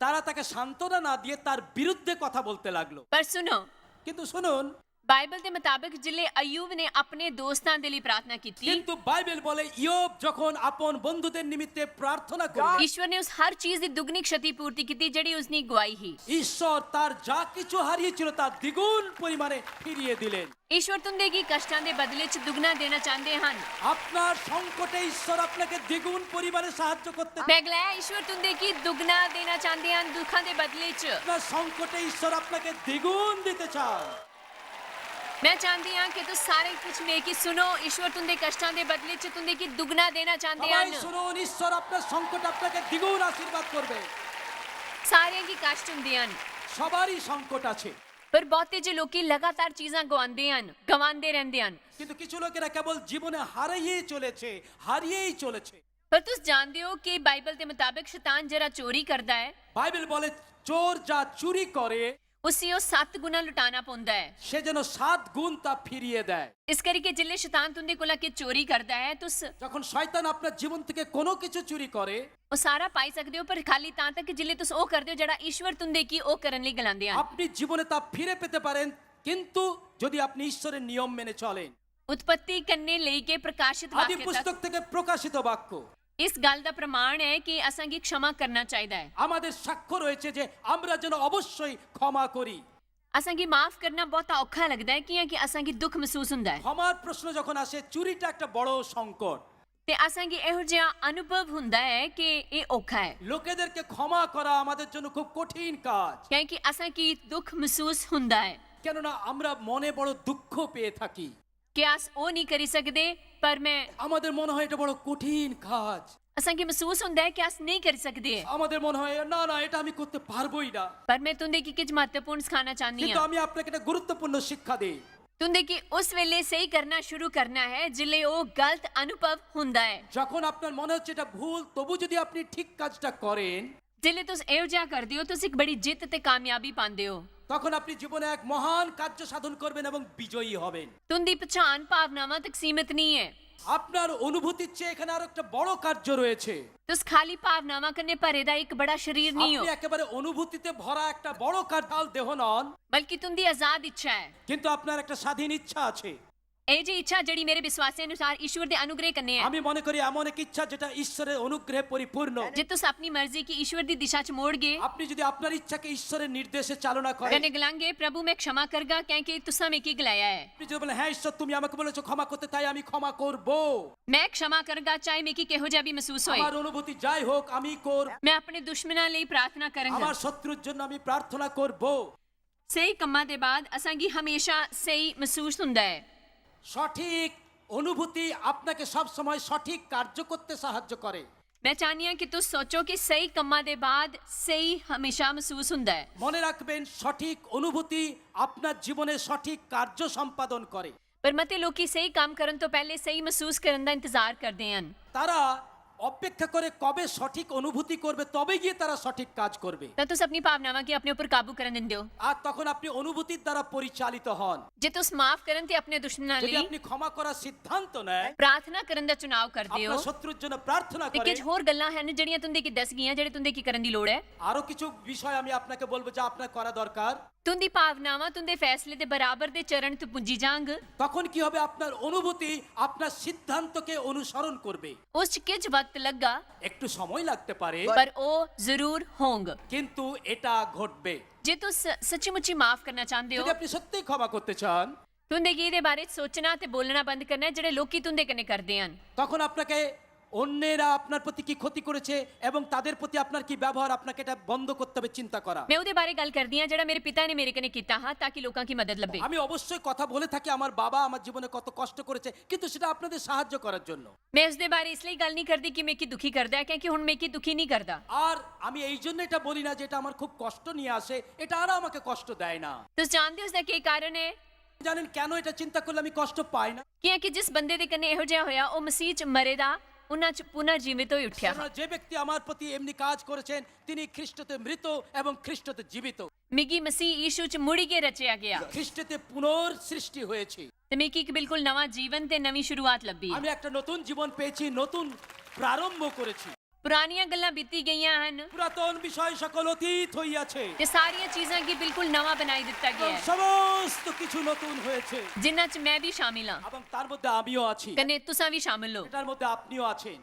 তারা তাকে সান্ত্বনা না দিয়ে তার বিরুদ্ধে কথা বলতে লাগলো। पर सुनो, কিন্তু শুনুন, बाइबल दे मुताबिक जिसलै अयूब ने अपने दोस्तां दे लेई प्रार्थना की, কিন্তু বাইবেল বলে ইয়ব যখন আপন বন্ধুদের নিমিত্তে প্রার্থনা করলেন, ईश्वर ने उस हर चीज दी दुगनी क्षतिपूर्ति की जेह्ड़ी उसने गवाई ही। ঈশ্বর তার যা কিছু হারিয়েছিল তা দ্বিগুণ পরিমাণে ফিরিয়ে দিলেন। ईश्वर तुं'दे गी कष्टां दे बदले च दुगना देना चांह्दे हन। আপনার সংকটে ঈশ্বর আপনাকে দ্বিগুণ পরিমাণে সাহায্য করতে मैं गलाया, ईश्वर तुं'दे गी दुगना देना चांह्दे हन दुखां दे बदले च। আপনার সংকটে ঈশ্বর আপনাকে দ্বিগুণ দিতে চান। मैं चांह्दी हां कि तुस सारे कुछ मेरी सुनो। ईश्वर तुं'दे कष्टां दे बदले च तुं'दे गी दुगना देना चांह्दे সবাই हन। শুনুন, ঈশ্বর আপনার সংকট আপনাকে দ্বিগুণ আশীর্বাদ করবে। सारें गी कष्ट हुंदे हन, সবারই সংকট আছে। पर बहुते जे लोकी लगातार चीजां गवांदे हन, गवांदे रैंह्दे हन। কিন্তু কিছু লোকেরা কেবল জীবনে হারিয়েই চলেছে, হারিয়েই চলেছে। पर तुस जानदे ओ कि बाइबल दे मताबक शैतान जेह्ड़ा चोरी करदा ऐ, বাইবেল বলে, চোর যা চুরি করে, उसी ओह् सत्त गुणा लुटाना पौंदा ऐ। সে যেন সাত গুণ তা ফিরিয়ে দেয়। इस करियै जिसलै शैतान तुं'दे कोला किश चोरी करदा ऐ, तुस যখন শয়তান আপনার জীবন থেকে কোনো কিছু চুরি করে, ओह् सारा पाई सकदे ओ, पर खाली तां तक जिसलै तुस ओह् करदे ओ जेह्ड़ा ईश्वर तुं'दे गी ओह् करन लेई गलांदे हन। আপনি জীবনে তা ফিরে পেতে পারেন, কিন্তু যদি আপনি ঈশ্বরের নিয়ম মেনে চলেন। उत्पत्ति कन्नै लेइयै प्रकाशित আদি वाक्य तक পুস্তক থেকে প্রকাশিত বাক্য इस गल्ल दा प्रमाण ऐ कि असां गी क्षमा करना चाहिदा ऐ। আমাদের সাক্ষ্য রয়েছে যে আমরা যেন অবশ্যই ক্ষমা করি। असां गी माफ करना बहुत औखा लगदा ऐ, कि'यां कि असां गी दुख मसूस हुंदा ऐ। ক্ষমার প্রশ্ন যখন আসে, চুরিটা একটা বড় সংকট। ते असां गी एहो जेहा अनुभव हुंदा ऐ कि एह् औखा ऐ, লোকেদেরকে ক্ষমা করা আমাদের জন্য খুব কঠিন কাজ। क्योंकि असां गी दुख मसूस हुंदा ऐ। কেননা আমরা মনে বড় দুঃখ পেয়ে থাকি। कि अस ओह् नेईं करी सकदे, पर मैं আমাদের মনে হয় এটা বড় কঠিন কাজ। असां गी मसूस हुंदा ऐ कि अस नेईं करी सकदे। আমাদের মনে হয়, "না, না, এটা আমি করতে পারবোই না।" पर मैं तुं'दे गी किश म्हत्तवपूर्ण सखाना चाह्न्नी কিন্তু आं। আমি আপনাকে একটা গুরুত্বপূর্ণ শিক্ষা দিই। तुं'दे गी उस बेल्लै स्हेई करना शुरू करना ऐ जिसलै ओह् गलत अनुभव हुंदा ऐ। যখন আপনার মনে হচ্ছে এটা ভুল, তবু যদি আপনি ঠিক কাজটা করেন, जिसलै तुस एहो जेहा करदे ओ, तुस इक बड़ी जित्त ते कामयाबी पांदे ओ। তখন আপনি জীবনে এক মহান কার্য সাধন করবেন এবং বিজয়ী হবেন। तुं'दी पछान भावनावां तक सीमत नेईं ऐ। আপনার অনুভূতির চেয়ে এখানে আরো একটা বড় কার্য রয়েছে। तुस खाली भावनावां कन्नै भरे दा इक बड़ा शरीर नेईं আপনি ओ, একেবারে অনুভূতিতে ভরা একটা বড় কার্যকাল দেহ নন, बल्कि तुं'दी आजाद इच्छा ऐ। কিন্তু আপনার একটা স্বাধীন ইচ্ছা আছে। एह् जेही इच्छा जेह्ड़ी मेरे विश्वासें अनुसार ईश्वर दे अनुग्रह कन्नै ऐ। আমি মনে করি এমন এক ইচ্ছা যেটা ঈশ্বরের অনুগ্রহে পরিপূর্ণ। जे तुस अपनी मर्जी गी ईश्वर दी दिशा च मोड़गे, আপনি যদি আপনার ইচ্ছাকে ঈশ্বরের নির্দেশে চালনা করেন, कन्नै गलांगे, "प्रभु, मैं क्षमा करगा, क्योंकि तुस मिगी गलाया ऐ।" আপনি যদি বলেন, "হ্যাঁ ঈশ্বর, তুমি আমাকে বলেছো ক্ষমা করতে, তাই আমি ক্ষমা করব।" मैं क्षमा करगा, चाहे मिगी किहो जेहा भी मसूस होए। আমার অনুভূতি যাই হোক, আমি করব। मैं अपने दुश्मनां लेई प्रार्थना करंगा। আমার শত্রুর জন্য আমি প্রার্থনা করব। ਸਹੀ ਕੰਮਾਂ ਦੇ ਬਾਅਦ ਅਸਾਂ ਕੀ ਹਮੇਸ਼ਾ ਸਹੀ ਮਹਿਸੂਸ ਹੁੰਦਾ ਹੈ। সঠিক অনুভূতি আপনাকে সব সময় সঠিক কার্য করতে সাহায্য করে। ਮੈਂ ਚਾਹੁੰਦੀ ਹਾਂ ਕਿ ਤੁਸੀਂ ਸੋਚੋ ਕਿ ਸਹੀ ਕੰਮਾਂ ਦੇ ਬਾਅਦ ਸਹੀ ਹਮੇਸ਼ਾ ਮਹਿਸੂਸ ਹੁੰਦਾ ਹੈ। মনে রাখবেন, সঠিক অনুভূতি আপনার জীবনে সঠিক কার্য সম্পাদন করে। ਪਰ ਮਤੇ ਲੋਕੀ ਸਹੀ ਕੰਮ ਕਰਨ ਤੋਂ ਪਹਿਲੇ ਸਹੀ ਮਹਿਸੂਸ ਕਰਨ ਦਾ ਇੰਤਜ਼ਾਰ ਕਰਦੇ ਹਨ। তারা অপেক্ষা করে কবে সঠিক অনুভূতি করবে, তবে গিয়ে তারা সঠিক কাজ করবে। ਤਾਂ ਤੁਸੀਂ ਆਪਣੀ ਭਾਵਨਾਵਾਂ ਕੀ ਆਪਣੇ ਉੱਪਰ ਕਾਬੂ ਕਰਨ ਦਿੰਦੇ ਹੋ। আর তখন আপনি অনুভূতির দ্বারা পরিচালিত হন। ਜੇ ਤੁਸੀਂ ਮਾਫ ਕਰਨ ਤੇ ਆਪਣੇ ਦੁਸ਼ਮਣਾਂ যদি ਲਈ আপনি ক্ষমা করার সিদ্ধান্ত নেয়, ਪ੍ਰਾਰਥਨਾ ਕਰਨ ਦਾ ਚੁਣਾਵ ਕਰਦੇ ਹੋ আপনার শত্রুর জন্য প্রার্থনা ਤੇ করে, ਕੁਝ ਹੋਰ ਗੱਲਾਂ ਹਨ ਜਿਹੜੀਆਂ ਤੁੰਦੇ ਕੀ ਦੱਸ ਗਈਆਂ, ਜਿਹੜੇ ਤੁੰਦੇ ਕੀ ਕਰਨ ਦੀ ਲੋੜ ਹੈ। আরো কিছু বিষয় আমি আপনাকে বলবো যা আপনার করা দরকার। ਤੁੰਦੀ ਭਾਵਨਾਵਾਂ ਤੁੰਦੇ ਫੈਸਲੇ ਦੇ ਬਰਾਬਰ ਦੇ ਚਰਨ ਤੇ ਪੁੱਜੀ ਜਾੰਗ। তখন কি হবে? আপনার অনুভূতি আপনার সিদ্ধান্তকে অনুসরণ করবে। ਉਸ ਚ ਕੁਝ ਵਕਤ ਲੱਗਾ, একটু সময় লাগতে পারে, ਪਰ ਉਹ ਜ਼ਰੂਰ ਹੋੰਗ। কিন্তু এটা ঘটবে। ਜੇ ਤੁਸੀਂ ਸੱਚੀ ਮੁੱਚੀ ਮਾਫ ਕਰਨਾ ਚਾਹੁੰਦੇ ਹੋ, যদি আপনি সত্যিই ক্ষমা করতে চান, ਤੁੰਦੇ ਕੀ ਇਹਦੇ ਬਾਰੇ ਚ ਸੋਚਣਾ ਤੇ ਬੋਲਣਾ ਬੰਦ ਕਰਨਾ ਹੈ, ਜਿਹੜੇ ਲੋਕੀ ਤੁੰਦੇ ਕਨੇ ਕਰਦੇ ਹਨ। তখন আপনাকে অন্যেরা আপনার প্রতি কি ক্ষতি করেছে এবং তাদের প্রতি আপনার কি ব্যবহার, আপনাকে এটা বন্ধ করতে হবে চিন্তা করা। ਮੈਂ ਉਹਦੇ ਬਾਰੇ ਗੱਲ ਕਰਦੀ ਹਾਂ ਜਿਹੜਾ ਮੇਰੇ ਪਿਤਾ ਨੇ ਮੇਰੇ ਕਨੇ ਕੀਤਾ ਹਾਂ, ਤਾਂ ਕਿ ਲੋਕਾਂ ਕੀ ਮਦਦ ਲੱਭੇ। আমি অবশ্যই কথা বলে থাকি আমার বাবা আমার জীবনে কত কষ্ট করেছে, কিন্তু সেটা আপনাদের সাহায্য করার জন্য। ਮੈਂ ਉਸ ਦੇ ਬਾਰੇ ਇਸ ਲਈ ਗੱਲ ਨਹੀਂ ਕਰਦੀ ਕਿ ਮੈਂ ਕੀ ਦੁਖੀ ਕਰਦਾ ਹੈ, ਕਿਉਂਕਿ ਹੁਣ ਮੈਂ ਕੀ ਦੁਖੀ ਨਹੀਂ ਕਰਦਾ। আর আমি এই জন্য এটা বলি না যে এটা আমার খুব কষ্ট নিয়ে আসে, এটা আর আমাকে কষ্ট দেয় না। ਤੁਸੀਂ ਜਾਣਦੇ ਹੋ ਉਸ ਦਾ ਕੀ ਕਾਰਨ ਹੈ? জানেন কেন এটা চিন্তা করলে আমি কষ্ট পাই না? ਕਿਉਂਕਿ ਜਿਸ ਬੰਦੇ ਦੇ ਕਨੇ ਇਹੋ ਜਿਹਾ ਹੋਇਆ, ਉਹ ਮਸੀਹ ਚ ਮਰੇ ਦਾ, ਉਹਨਾਂ ਚ ਪੁਨਰ ਜੀਵਿਤ ਹੋਈ ਉੱਠਿਆ। কেননা যে ব্যক্তি আমার প্রতি এমনি কাজ করেছেন, তিনি খ্রিস্টতে মৃত এবং খ্রিস্টতে জীবিত। ਮਿਗੀ ਮਸੀਹ ਯੀਸ਼ੂ ਚ ਮੁੜੀ ਕੇ ਰਚਿਆ ਗਿਆ খ্রিস্টতে পুনর সৃষ্টি হয়েছি। ਤੇ ਮੈਂ ਕੀ ਇੱਕ ਬਿਲਕੁਲ ਨਵਾਂ ਜੀਵਨ ਤੇ ਨਵੀਂ ਸ਼ੁਰੂਆਤ ਲੱਭੀ। আমি একটা নতুন জীবন পেয়েছি, নতুন প্রারম্ভ করেছি। ਪੁਰਾਣੀਆਂ ਗੱਲਾਂ ਬੀਤੀ ਗਈਆਂ ਹਨ পুরাতন বিষয় সকল অতীত হইয়াছে। ਤੇ ਸਾਰੀਆਂ ਚੀਜ਼ਾਂ ਕੀ ਬਿਲਕੁਲ ਨਵਾਂ ਬਣਾਈ ਦਿੱਤਾ ਗਿਆ এবং ਹੈ, সমস্ত কিছু নতুন হয়েছে। ਜਿਨ੍ਹਾਂ ਚ ਮੈਂ ਵੀ ਸ਼ਾਮਿਲ ਹਾਂ। এবং তার মধ্যে আমিও আছি। ਕਨੇ ਤੁਸੀਂ ਵੀ ਸ਼ਾਮਿਲ ਹੋ। এটার মধ্যে আপনিও আছেন।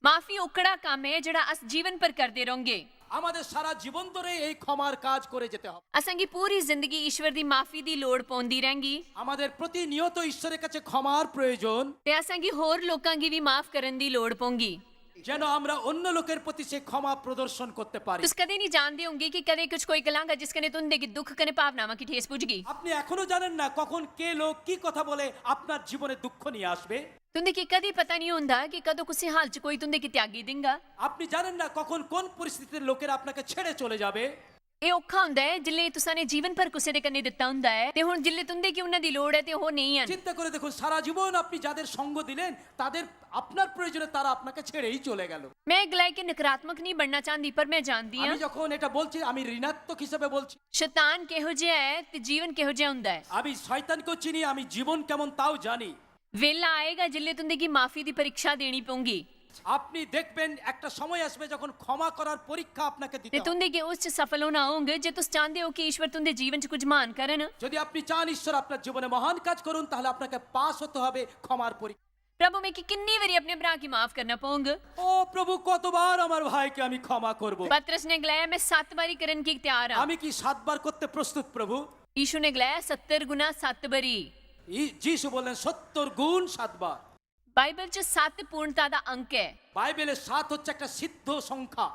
ਮਾਫੀ ਉਕੜਾ ਕੰਮ ਹੈ ਜਿਹੜਾ ਅਸ ਜੀਵਨ ਭਰ ਕਰਦੇ ਰਹਾਂਗੇ। আমাদের সারা জীবন ধরে এই ক্ষমার কাজ করে যেতে হবে। ਅਸਾਂ ਕੀ ਪੂਰੀ ਜ਼ਿੰਦਗੀ ਈਸ਼ਵਰ ਦੀ ਮਾਫੀ ਦੀ ਲੋੜ ਪਾਉਂਦੀ ਰਹਿੰਗੀ। আমাদের প্রতিনিয়ত ঈশ্বরের কাছে ক্ষমার প্রয়োজন। ਤੇ ਅਸਾਂ ਕੀ ਹੋਰ ਲੋਕਾਂ ਕੀ ਵੀ ਮਾਫ ਕਰਨ ਦੀ ਲੋੜ ਪਉਂਗੀ। যেন আমরা অন্য লোকের প্রতি সেই ক্ষমা প্রদর্শন করতে পারি। ਤੁਸੀਂ ਕਦੇ ਨਹੀਂ ਜਾਣਦੇ ਹੋਗੇ ਕਿ ਕਦੇ ਕੁਝ ਕੋਈ ਕਲਾਂਗਾ ਜਿਸ ਕਨੇ ਤੁੰਦੇ ਕੀ ਦੁੱਖ ਕਨੇ ਭਾਵਨਾਵਾਂ ਕੀ ठेस ਪੁੱਜ ਗਈ। আপনি এখনো জানেন না কখন কে লোক কি কথা বলে আপনার জীবনে দুঃখ নিয়ে আসবে। ਤੁੰਦੇ ਕੀ ਕਦੀ ਪਤਾ ਨਹੀਂ ਹੁੰਦਾ ਕਿ ਕਦੋਂ ਕਿਸੇ ਹਾਲ ਚ ਕੋਈ ਤੁੰਦੇ ਕੀ ਤਿਆਗੀ ਦਿੰਗਾ। আপনি জানেন না কখন কোন পরিস্থিতিতে লোকেরা আপনাকে ছেড়ে চলে যাবে। ਇਹ ਔਖਾ ਹੁੰਦਾ ਹੈ ਜਿੱਲੇ ਤੁਸਾਂ ਨੇ ਜੀਵਨ ਭਰ ਕਿਸੇ ਦੇ ਕਨੇ ਦਿੱਤਾ ਹੁੰਦਾ ਹੈ, ਤੇ ਹੁਣ ਜਿੱਲੇ ਤੁੰਦੇ ਕੀ ਉਹਨਾਂ ਦੀ ਲੋੜ ਹੈ ਤੇ ਉਹ ਨਹੀਂ ਹਨ। চিন্তা করে দেখুন, সারা জীবন আপনি যাদের সঙ্গ দিলেন, তাদের আপনার প্রয়োজনে তারা আপনাকে ছেড়েই চলে গেল। ਮੈਂ ਇਹ ਗੱਲ ਹੈ ਕਿ ਨਕਾਰਾਤਮਕ ਨਹੀਂ ਬਣਨਾ ਚਾਹੁੰਦੀ, ਪਰ ਮੈਂ ਜਾਣਦੀ ਹਾਂ আমি যখন এটা বলছি, আমি ঋণাত্মক হিসেবে বলছি। ਸ਼ੈਤਾਨ ਕਿਹੋ ਜਿਹਾ ਹੈ ਤੇ ਜੀਵਨ ਕਿਹੋ ਜਿਹਾ ਹੁੰਦਾ ਹੈ। আমি শয়তানকেও চিনি, আমি জীবন কেমন তাও জানি। ਵੇਲਾ ਆਏਗਾ ਜਿੱਲੇ ਤੁੰਦੇ ਕੀ ਮਾਫੀ ਦੀ ਪਰੀਕਸ਼ਾ ਦੇਣੀ ਪਉਂਗੀ। আপনি দেখবেন একটা সময় আসবে যখন ক্ষমা করার পরীক্ষা আপনাকে দিতে ਤੇ হবে। ਤੁੰਦੇ ਕੀ ਉਸ ਚ ਸਫਲ ਹੋਣਾ ਹੋਗੇ ਜੇ ਤੁਸੀਂ ਚਾਹੁੰਦੇ ਹੋ ਕਿ ਈਸ਼ਵਰ ਤੁੰਦੇ ਜੀਵਨ ਚ ਕੁਝ ਮਹਾਨ ਕਰਨ। যদি আপনি চান ঈশ্বর আপনার জীবনে মহান কাজ করুন, তাহলে আপনাকে পাস হতে হবে ক্ষমার পরীক্ষা। ਪ੍ਰਭੂ ਮੈਂ ਕੀ ਕਿੰਨੀ ਵਾਰੀ ਆਪਣੇ ਭਰਾ ਕੀ ਮਾਫ ਕਰਨਾ ਪਉਂਗਾ। ও প্রভু, কতবার আমার ভাইকে আমি ক্ষমা করব? ਪਤਰਸ ਨੇ ਗਲਾਇਆ ਮੈਂ ਸੱਤ ਵਾਰੀ ਕਰਨ ਕੀ ਤਿਆਰ ਹਾਂ। আমি কি সাতবার করতে প্রস্তুত প্রভু? ਈਸ਼ੂ ਨੇ ਗਲਾਇਆ ਸੱਤਰ ਗੁਣਾ ਸੱਤ ਵਾਰੀ। ই- যিশু বললেন সত্তর গুণ সাতবার। ਬਾਈਬਲ ਚ ਸੱਤ ਪੂਰਨਤਾ ਦਾ ਅੰਕ ਹੈ। বাইবেলে সাত হচ্ছে একটা সিদ্ধ সংখ্যা।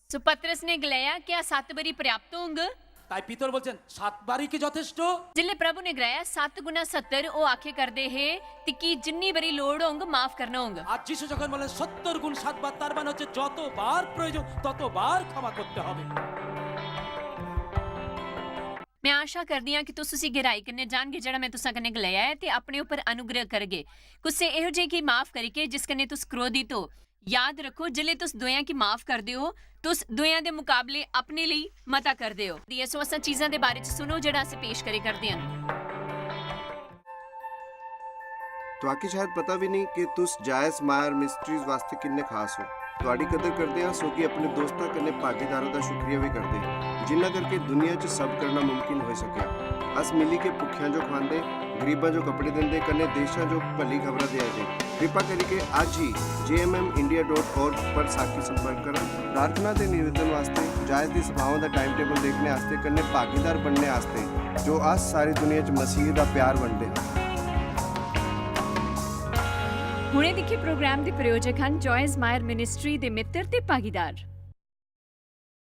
ਸੋ ਪਤਰਸ ਨੇ ਗਲਾਇਆ ਕਿਆ ਸੱਤ ਵਾਰੀ ਪਰਿਆਪਤ ਹੋਂਗ? তাই পিতর বলছেন, সাতবারই কি যথেষ্ট? ਜਿੱਲੇ ਪ੍ਰਭੂ ਨੇ ਗਲਾਇਆ ਸੱਤ ਗੁਣਾ ਸੱਤਰ ਉਹ ਆਖੇ ਕਰਦੇ ਹੈ ਤੇ ਕੀ ਜਿੰਨੀ ਵਾਰੀ ਲੋੜ ਹੋਂਗ ਮਾਫ ਕਰਨਾ ਹੋਂਗ। আর যিশু যখন বলেন সত্তর গুণ সাতবার, তার মানে হচ্ছে যতবার প্রয়োজন ততবার ক্ষমা করতে হবে। ਮੈਂ ਆਸ਼ਾ ਕਰਦੀ ਹਾਂ ਕਿ ਤੁਸੀਂ ਉਸੇ ਗਹਿਰਾਈ ਕਨੇ ਜਾਣਗੇ ਜਿਹੜਾ ਮੈਂ ਤੁਸਾਂ ਕਨੇ ਗਲਾਇਆ ਹੈ ਤੇ ਆਪਣੇ ਉੱਪਰ ਅਨੁਗ੍ਰਹ ਕਰਗੇ। ਕੁਸੇ ਇਹੋ ਜਿਹੇ ਕੀ ਮਾਫ ਕਰੀਕੇ ਜਿਸ ਕਨੇ ਤੁਸੀਂ ਕ੍ਰੋਧਿਤ ਹੋ। ਯਾਦ ਰੱਖੋ, ਜਿੱਲੇ ਤੁਸੀਂ ਦੁਆਵਾਂ ਕੀ ਮਾਫ ਕਰਦੇ ਹੋ, ਤੁਸੀਂ ਦੁਆਵਾਂ ਦੇ ਮੁਕਾਬਲੇ ਆਪਣੇ ਲਈ ਮਤਾ ਕਰਦੇ ਹੋ। ਦੀ ਸੋ ਅਸਾਂ ਚੀਜ਼ਾਂ ਦੇ ਬਾਰੇ ਚ ਸੁਣੋ ਜਿਹੜਾ ਅਸੀਂ ਪੇਸ਼ ਕਰੇ ਕਰਦੇ ਹਾਂ। तुहाकी शायद पता भी नहीं कि तुस जायस मायर मिस्ट्रीज वास्ते किन्ने खास हो। तुहाडी कदर करदे हां, सो कि अपने दोस्तां कन्नै भागीदारां दा शुक्रिया भी करदे हां, जिन्हां करके दुनिया च सब करना मुमकिन होई सकेआ। अस मिली के भुक्खेआं जो खवांदे, गरीबां जो कपड़े दिंदे, कन्नै देशां जो भली खबरां देआ दे। कृपा करिके अज्ज ही J M M India dot org पर साकी संपर्क करा। प्रार्थना ते निवेदन वास्ते, जायस दी सभावां दा टाइम टेबल देखने आस्ते, कन्नै भागीदार बनने आस्ते, जो अस सारी दुनिया च मसीह दा प्यार बंडदे हां। ਹੁਣੇ ਦੇਖੇ ਪ੍ਰੋਗਰਾਮ ਦੇ ਪ੍ਰਯੋਜਕ ਹਨ ਜੋਇਸ ਮਾਇਰ ਮਿਨਿਸਟਰੀ ਦੇ ਮਿੱਤਰ ਤੇ ਭਾਗੀਦਾਰ।